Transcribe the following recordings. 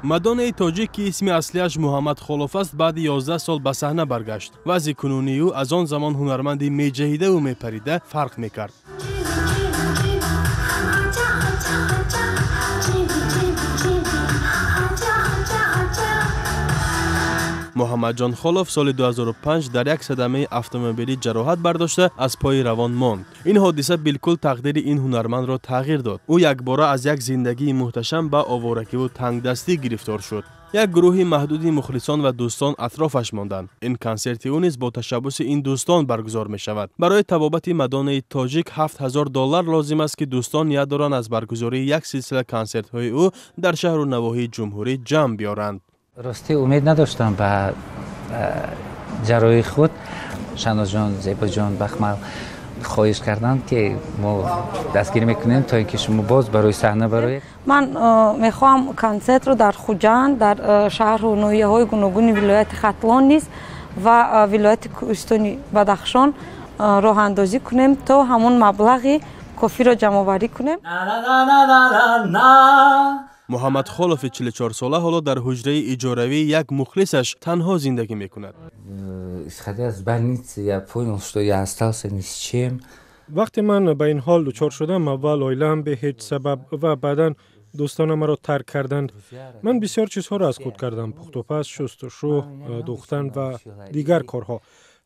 Мадонаи тоҷик, ки исми аслиаш Муҳаммад Холов аст, баъди 11 сол ба саҳна баргашт. Вазъи кунунии ӯ аз он замон ҳунарманди меҷаҳидаву мепарида фарқ мекард. Муҳаммадҷон Холов соли 2005 дар як садамаи автомобилӣ ҷароҳат бардошта, аз пои равон монд. Ин ҳодиса билкул тақдири ин ҳунармандро тағйир дод. Ӯ якбора аз як зиндагии муҳташам ба оворакиву тангдастӣ гирифтор шуд. Як гурӯҳи маҳдуди мухлисон ва дӯстон атрофаш монданд. Ин консерти ӯ низ бо ташаббуси ин дӯстон баргузор мешавад. Барои табобати Мадонаи тоҷик 7000 доллар лозим аст, ки дӯстон ният доранд аз баргузории як силсила консертҳои ӯ дар шаҳру навоҳии ҷумҳурӣ ҷамъ биёранд. Ростӣ, умед надоштам ба ҷарроҳии худ. Шаҳнозҷон, Зебоҷон, Бахмал хоҳиш карданд, ки мо дастгирӣ мекунем, то ин ки шумо боз барои саҳна бароед. Ман мехоҳам консертро дар Хуҷанд, дар шаҳру ноҳияҳои гуногуни вилояти Хатлон низ ва вилояти кӯҳистони Бадахшон роҳандозӣ кунем, то ҳамон маблағи кофиро ҷамъоварӣ кунем. Муҳаммад Холови 44сола ҳоло дар ҳуҷраи иҷоравии як мухлисаш танҳо зиндагӣ мекунад. Исходя из больницы, я понял, что я остался ни с чем. Вақте ман ба ин ҳол дучор шудам, аввал оилаам бе ҳеҷ сабаб ва баъдан дӯстонам маро тарк карданд. Ман бисёр чизҳоро аз худ кардам: пухтупаз, шустушу, дӯхтан ва дигар корҳо.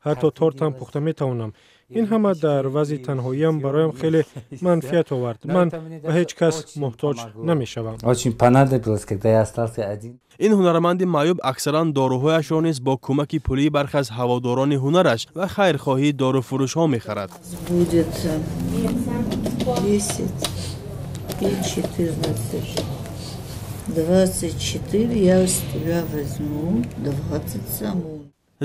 Ҳатто тортам пухта метавонам. Ин ҳама дар вазъи танҳоиам бароям хеле манфиат овард. Ман ба ҳеҷ кас муҳтоҷ намешавам. Очень понадобилось, когда я остался один. Ин ҳунарманди маъюб аксаран доруҳояшро низ бо кӯмаки пулии бархе аз ҳаводорони ҳунараш ва хайрхоҳии доруфурӯшҳо мехарад. Будет 10 и 14. 24, я с тебя возьму 20 сомон.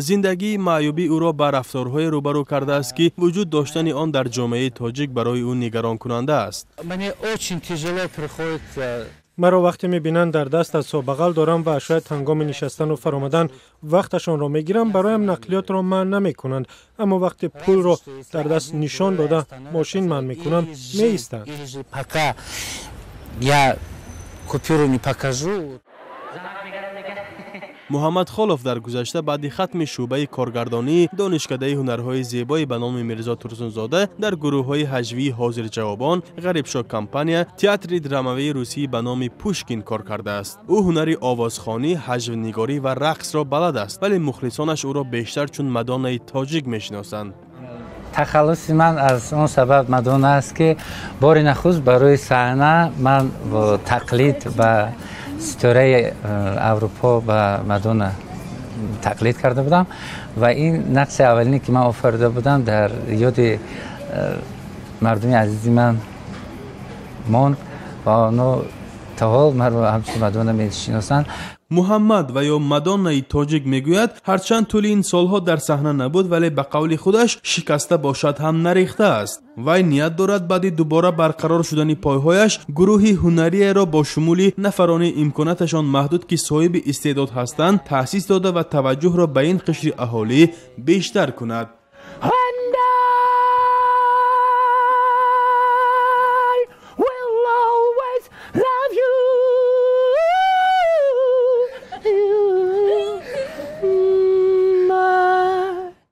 Зиндагии маъюбӣ ӯро ба рафторҳое рӯбарӯ кардааст, ки вуҷуд доштани он дар ҷомеаи тоҷик барои ӯ нигаронкунанда аст. Мне очень тяжело приходится. Маро вақте мебинанд, дар даст асо бағал дорам ва шояд ҳангоми нишастану фаромадан вақташонро мегирам, бароям нақлиётро манъ намекунанд, аммо вақте пулро дар даст нишон дода мошин манъ мекунам, меистанд. Или же пока я купюру не покажу. Муҳаммад Холов дар гузашта баъди хатми шӯъбаи коргардонии Донишкадаи ҳунарҳои зебои ба номи Мирзо Турсунзода дар гурӯҳҳои ҳаҷвии ҳозирҷавобон, Ғарибшо компания, Театри драмавии русӣ ба номи Пушкин кор кардааст. Ӯ ҳунари овозхонӣ, ҳаҷвнигорӣ ва рақсро балад аст, вале мухлисонаш ӯро бештар чун Мадонаи тоҷик мешиносанд. Тахаллуси ман аз он сабаб Мадона аст, ки бори нахуст барои саҳна ман бо тақлид ба ситораи Аврупо, ба Мадона тақлид карда будам ва ин нақши аввалине, ки ман офарида будам, дар ёди мардуми азизи ман монд ва онҳо то ҳол маро ҳамчун Мадона мешиносанд. Муҳаммад ва ё Мадоннаи тоҷик мегӯяд, ҳарчанд тӯли ин солҳо дар саҳна набуд, вале ба қавли худаш, шикаста бошад ҳам, нарехтааст. Вай ният дорад баъди дубора барқарор шудани пойҳояш гурӯҳи ҳунариеро бо шумули нафарони имконаташон маҳдуд, ки соҳиби истеъдод ҳастанд, таъсис дода ва таваҷҷӯҳро ба ин қишри аҳолӣ бештар кунад.